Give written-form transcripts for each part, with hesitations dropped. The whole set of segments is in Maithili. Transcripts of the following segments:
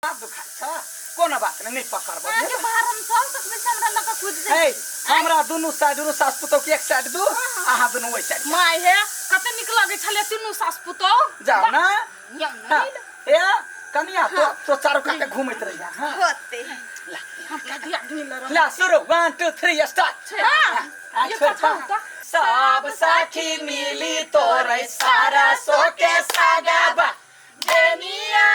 हाथ दुखाइ छ कोनो बात नहीं नहीं पकड़बो अहाँके बाहर हम चल सकबै छी हमरा लऽ कऽ कूद जाइ हे हमरा दुनू साइड दुनू सास पुतोह के एक साइड दू अहाँ दुनू ओहि साइड माय हे कते नीक लगै छलै तीनू सास पुतोह जाओ ना यौ हाँ, ने ए कनिया तो तो चारू काते घूमैत रहिया हाँ होते हमरा दियादनी लऽ रहल ला शुरू 1 2 3 स्टार्ट हाँ, आ, ये छोड़ कथा पा। होता। सब साखी मिली तोरे सारा सो के सागाबा बेनिया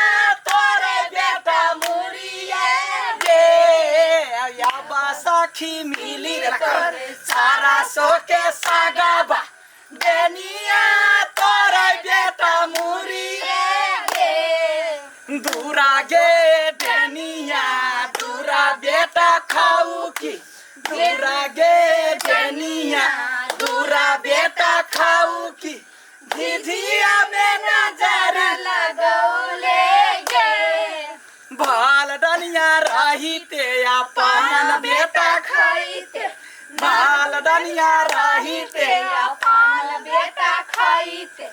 तोरे बेटा मुड़िए गे याबा साखी मिली तोरे सारा सो के सागाबा बेनिया तोरे बेटा मुड़िए गे दूरा गे बेनिया दूरा बेटा खाऊ की दूरा गे बेनिया दूरा बेटा खाऊ की झिझिया में नजर लगौले गे भाल डनिया रही ते अपन बेटा खाइते भाल डनिया रही ते अपन बेटा खाइते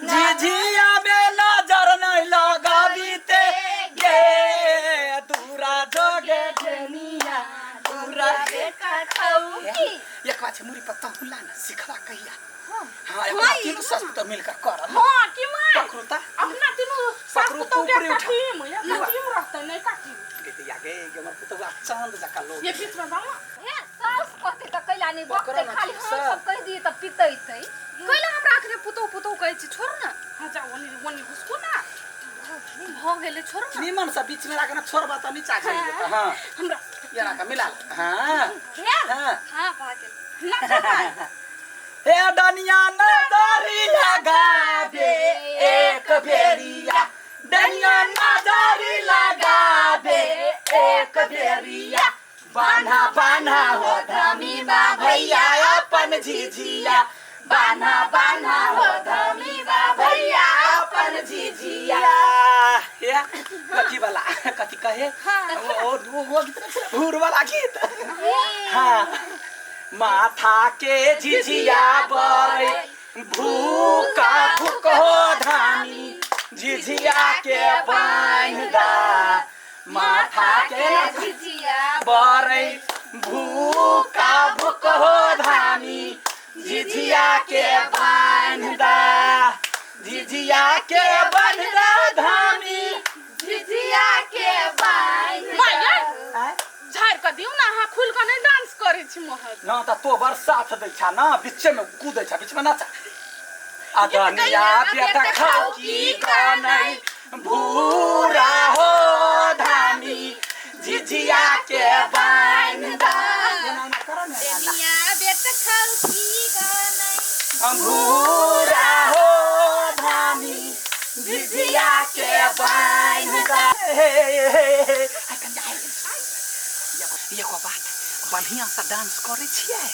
झिझिया में नजर नहीं लगाबी ते गे दूरा जोगे डनिया दूरा बेटा खाऊ की एक बात छै मुड़ी पत्ता हुला ना सिखवा कहिया हाँ हाँ एक बार तीनों सास पुतोह मिलकर करब हाँ की माय पकड़ू ता अपना तीनू सास पकड़ू, पुतोह के ऊपरे एकटा उठा। टीम एकटा युवा। टीम रहतै नहि का टीम गे दैया गे गे हमर पुतोह चांद जकाँ लोग ये बीच में दाम हे सास कहते तऽ कैला नहि पकड़ो बकतै ना खाली ठीक हम से। सब कहि दियै तऽ पितैतै कैला हमरा अखने पुतोह पुतोह कहै छी छोड़ ने हाँ जा ओनी ओनी घुसकू ना भऽ गेलै छोड़ ने निमन से बीच में राखना छोड़बा तऽ नीचा चलि जेतै हाँ हमरा ये राख मिला ले। हाँ हे हाँ हाँ भऽ गेल नाचो माय हे डनिया नजरी लगाबे एक बेरिया डनिया नजरी लगाबे एक बेरिया बान्हा बान्हा हो धमी बा भैया अपन झिझिया बान्हा बान्हा हो धमी बा भैया अपन झिझिया हे कथी वाला कथी कहे ओ ओ वो गीत भूर वाला गीत हाँ माथा के झिझिया बरे भूका भूक हो धानी झिझिया के बांधा माथा के झिझिया बरे भूका भूक हो धानी झिझिया के बांधा झिझिया के बांधा धानी झिझिया के बांध माय ये आँय? झाड़ि कऽ दियौ ने अहाँ खुलि कऽ नहि डांस करै छी महज न त तो बर साथ दै छा न बिच्चे में कूदै छा बीच में नाचा अदनिया बेटा खाऊ की गनै भूरा हो धानी झिझिया के बाइन दा एना एना कर ने एना। दुनिया बेटा खाऊ की गनै भूरा हो धानी झिझिया के बाइन दा हे हे हे हे आइ कनिया आइ एगो एगो बात बढ़िया से डांस करै छियै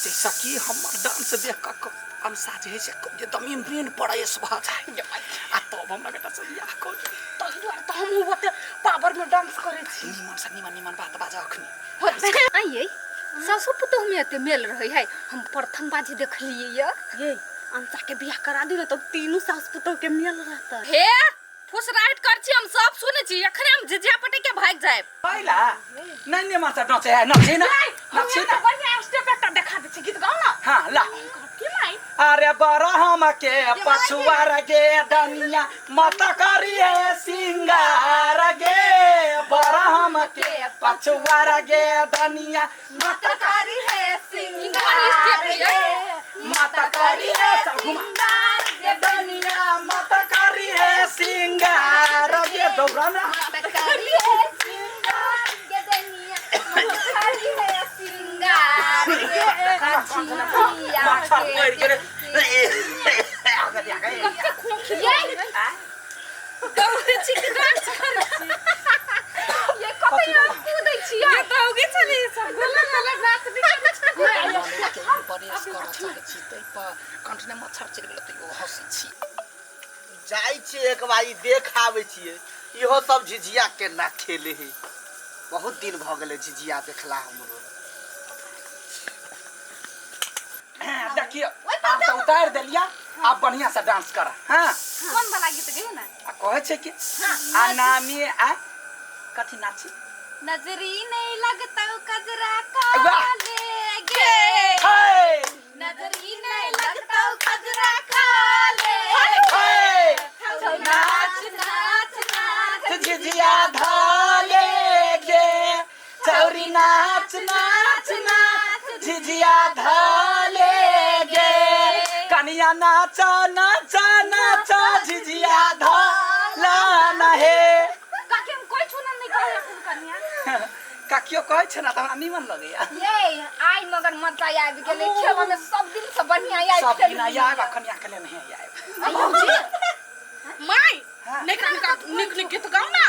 जैसे कि हमर डांस देख कऽ अंसा जे है से एकदम इम्प्रिंट पड़ै भऽ जाइ आ तब हमरा बेटा से बियाह कऽ लेबै। ताहि दुआरे तऽ हमहूँ ओते पावर में डांस करै छी निमन से निमन निमन बात बाजऽ अखनी आइए सासु पुतोह में एते मेल रहै है हम प्रथम बाजी देखलियै ये ये अंसा के बियाह करा दियौ ने तऽ तीनू सास पुतोह के मेल रहतै हे फुसराहट कर छी हम सब सुनै छी एखने हम झिझिया पटक के भागि जायब पहिला नहीं नहीं माता नचे है नचे ना हम नचे एकटा ना बढ़िया स्टेप एकटा देखा दै छी गीत गाउ ना हाँ ला की माई अरे बरहम के पछुआर गे डनिया मत करिए सिंगार गे बरहम के पछुआर गे डनिया मत करी है सिंगार गे मत करिए सब घुमा सिंगार गे डनिया मत करिए सिंगार गे दौड़ा ना मत करी है सिंगार गे दुनिया मत करी है सिंगार गे झिझिया मच्छर के पड़ि गेलै कते खोखी ये दौड़ै छी कि डांस करै छी ये कते हम कूदै छियै ये दौड़ै छलै सब गोला गोला नाच निकालै छै परेश करऽ चाहै छी ताहि पर कंठने मच्छर चलि गेलै तैयो हँसै छी जाइ छियै एक बारी देख आबै छियै इहो सब झिझिया केना खेले है बहुत दिन भऽ गेलै झिझिया देखला हमरो देखियौ आब तऽ उतारि देलियै आब बढ़िआँ से डांस कर हाँ कोन वाला गीत गइयो ना आ कहै छै कि आ नामी आ कथी नाची नजरी नहीं लगता कजरा वाह। काले गे हे नजरी नहीं लगता कजरा काले हे नाच नाच नाच झिझिया धाले गे चौरी नाच नाच नाच झिझिया धाले गे कनिया नाचा नाचा नाचा झिझिया धाला ना हे काकी हम कोई छूना नहीं कहै अखन कनिया काकियो कहै छै ने तऽ हमरा निमन लगैया ये आइ मगर मजा आबि गेलै खेलऽ में सब दिन से बढ़िया आइ सब खेल दिन आयब आ कनिया के लेने आयब माय हाँ। नहीं कनिका निक निक गीत गाउ ना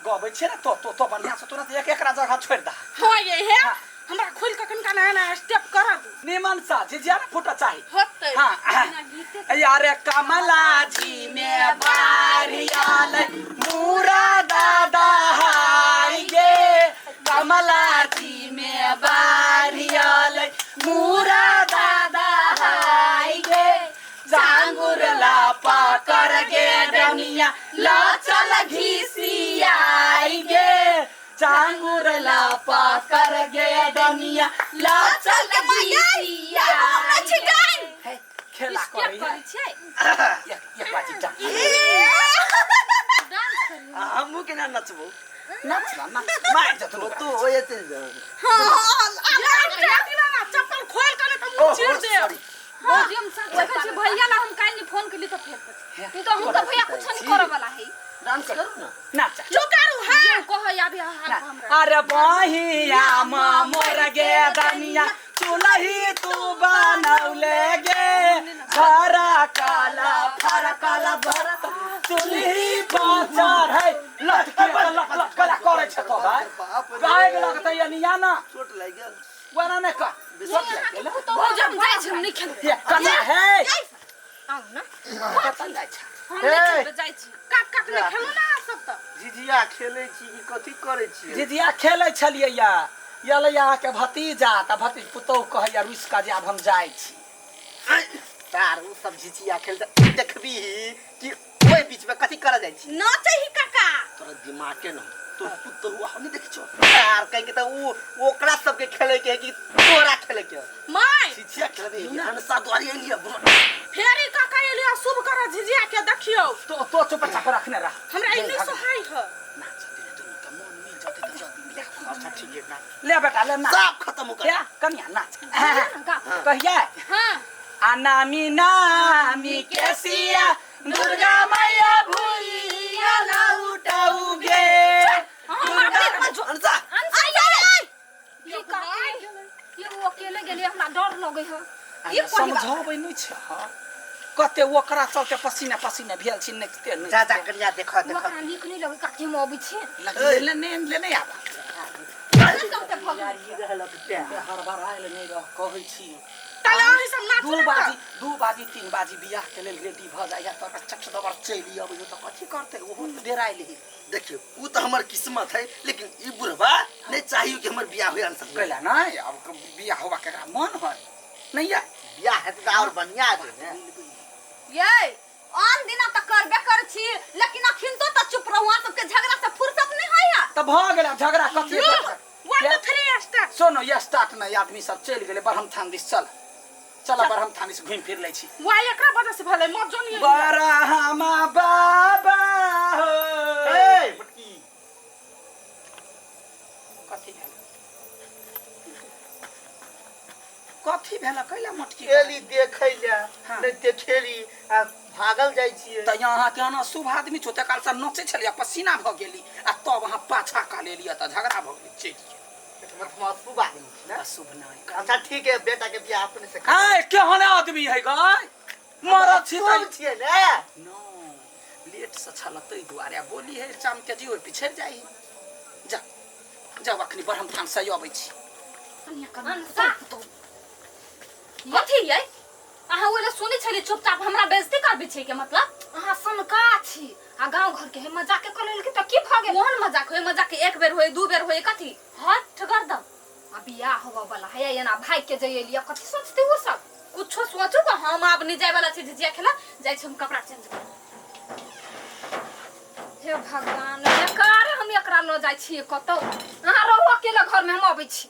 गबै छियै ने तो तो तो बढ़िया से तुरंत एक एकरा जगह छोड़ि दह हाँ ये है हाँ। हमरा खोल के कनिका नया नया स्टेप करा दू निमन सा झिझिया ने फूटा चाही होतै हाँ यारे कमला जी में बारियाल मुरा दादा हाय गे कमला जी में बारियाल मुरा दादा हाय गे जांगुर ला पाकर गे डनिया ला चल घिसियाई गे जांगुर ला पाकर गे डनिया ला चल घिसियाई हे, खेला स्टेप करै करै छियै एक एक बाजी डांस डांस करियो हमहूँ केना नचबो नाच ना नाच मार जतनो तू हो जेतै ये दीवाना चप्पल खोल के नहीं तो मुंह चीर दे भौजी हम सच कहै छी भैया ला हम काल्हि नहीं फोन केली तऽ फेर पछी नहीं तो हम तऽ भैया कुछ नहीं करऽ वाला है डांस करू ना नाच चुकारू हां ये कहै आबे हाल हमरा अरे बहिया मोर गे दनिया चुलही तू बनौले गे झरा काला फरकल भरत चुलही पर चढ़ै लटके लट लट कला करै छै तो भाई गाय लगतै अनिया ना चोट लागि गेल वना ने कर चोट लागि गेल भौजी हम जाइ छी हम नहीं खेलबै ये कना है आउ ना कतऽ जाइ छै हम नहीं खेलबै जाइ छी काट काट नहीं खेलू ना सब तऽ झिझिया खेलै छी कि कथी करै छी झिझिया खेलै छलियै या एलै अहाँके भतीजा तऽ भतीज पुतोहु कहैया रुसि कऽ जे आब हम जाइ छी तार उ सब झिझिया खेलते देखबी कि ओहि बीच में कथी करऽ जाइ छी नाचै ही काका तोरा दिमाग के न तोर पुतहु हम नहीं देखै छौ यार कहीं के तऽ उ ओकरा सबके खेलै के है कि तोरा खेलै के है माय झिझिया खेलबी अनसा द्वारी एलियै फेर ई काका एलियै शुभ कर झिझिया के देखियौ तो तो चुपचाप रखने रह हमरा ई नहीं सोहाई है नाच दिने दुनू के मन मिल जतै तऽ जल्दी बियाह कऽ अच्छा ठीक है ना ले बेटा ले नाच सब खत्म हो ले गया कनिया नाच गा कहिया हां आ नामी नामी केसिया दुर्गा मैया भूइया लौटाउगे दुर्गा अनसा ये काकी ये वो अकेले गेलियै हमरा डर लगै है ये कोन बात समझाबै नहि छै हँ कते ओकरा चलते पसीना पसीना भेल छी नहि ते नहि जा जा कनिया देखो देखो ओकरा नीक नहीं लगै काकी हम अबै छी ले ले ले ले नहि आबा चलते भऽ गेल हड़बड़ायल नहि रह कहै छी ताले अहीं सब नाचू दू ना बाजी दू बाजी तीन बाजी बियाह के लेल रेडी भऽ जाइया तोरा चट दबर चलि अबै तऽ कथी करतै ओहो तऽ डेरायल ही देखियौ उ तऽ हमर किस्मत है लेकिन ई बुढ़वा नहीं चाहिए कि हमर बियाह होय अनसा कैला नहि आब बियाह होबा केकरा मन है नहि या बियाह हेतै तऽ आओर बढ़िया हेतै ने ये आन दिना तऽ करबे कर छी लेकिन अखिन तो तऽ चुप रहू अहाँ सबके झगड़ा से फुर्सत नहीं होइया तऽ भऽ गेल आब झगड़ा कथी 1 2 3 स्टार्ट सुनो ये स्टार्ट नहि आदमी सब चलि गेलै ब्रह्म थान दिस चल चल ब्रह्म थान दिस घुमि फिर लै छी वाह एकरा वजह से भेलै मत जोनी बरहमा बाबा हो ए बटकी कथी भेल कथी भेल कैला मटकी एली देखै ले हाँ। नहीं देखेली आ भागल जाइ छियै तऽ यहाँ के अहाँ शुभ आदमी छो तकाल से नोचै छलियै पसीना भऽ गेली आ तब अहाँ पाछा कऽ लेलियै तऽ झगड़ा भऽ गेलै चलि गेल मतलब अशुभ आदमी छी ना अशुभ नहि अच्छा ठीक है बेटा के बियाह अपने से कर। हाय केहन आदमी है गय मरद छी शुभ छियै ने नो लेट से छल ताहि दुआरे बोली है चाम के जी ओहि पिछड़ जाइ जा जाउ अखनी ब्रह्म थान से अबै छी अनसा कथी यै अहाँ ओहि सुनै छलियै चुपचाप हमरा बेइज्जती करबै छै के मतलब अहाँ सनका छी आ गाँव घर के हे मजाक कऽ लेलकै तऽ की भऽ गेल ओहन मजाक होय मजाक एक बेर होय दू बेर होय कथी हट गर्दम आ बियाह होबऽ वाला है एना भागि के जइए कथी सोचते ओ सब कुछो सोचू हम आब नहि जाय वाला छी झिझिया खेला जाइ छी हम कपड़ा चेंज कर हे भगवान, बेकार हम एकरा लऽ जाइ छियै कतौ। अहाँ रहू अकेला घर में, हम अबै छी।